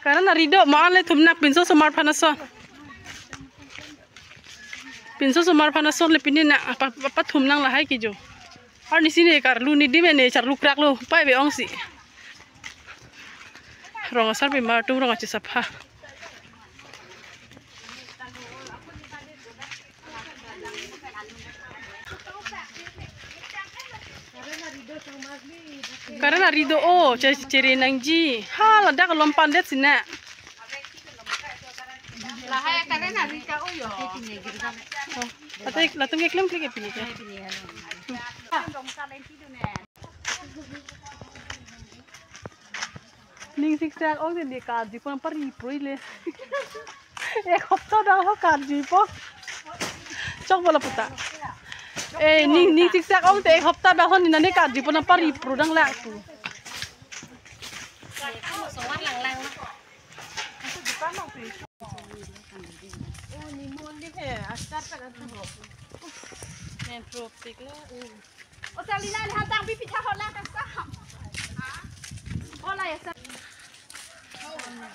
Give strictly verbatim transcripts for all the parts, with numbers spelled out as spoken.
Karan ari do ma le thum nang pinso osomar aphan ason. Pinso osomar aphan ason le pini nang apa, apa thum nang lahai kejo. Arnisi ne karlu ni dim ne charlu kraklo pai be ongsi. Rong asarpi mar atum rong ache sapha. Karan ari do o, che-, chere nangji. Ha, ladak alom pandet sina. Lahai karan ari ta o yo. Oh, ata ik latum ke klem klik pini ke. Ning siksak ong si di karjupo nang pari prui le. Ek hopta dak ho karjupo. Chok bola puta. Eh, ning, ning siksak ong te ek hopta dak ho ni nane karjupo nang pari prui dang lak tu. Main tropic le. O Salina, ni hatang pi pitha hola ka sa. Hola ya sa.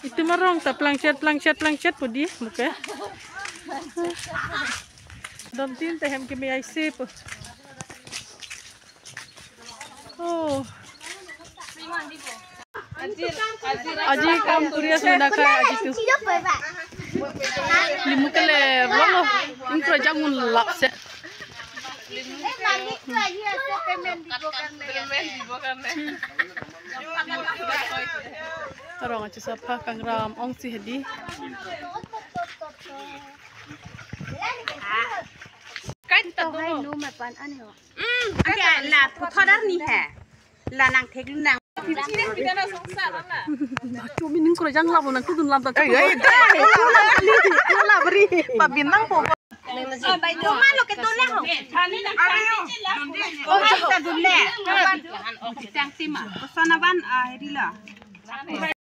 Itum arong ta plangchet, plangchet, plangchet pu di, buke. Dom tin te hem keme aisi pu. Oh. Aji kam kuri aso na ka aji tu. Limu kele vlog lo. Ingkro jangun lapse. Arong ache sapha kangram ongsi hedi. Kan to hai nu ma pan ani ho. Hmm, ake la puthodar ni hai. La nang thek lu nang. Chumi ning kro jang labo nang kudun lam ta. Ai, ai, ai. Kula bri. Pabinang po. Mama lo ke tole ho. Oh, ta dunle. Chang tima. Kosana ban a heri la.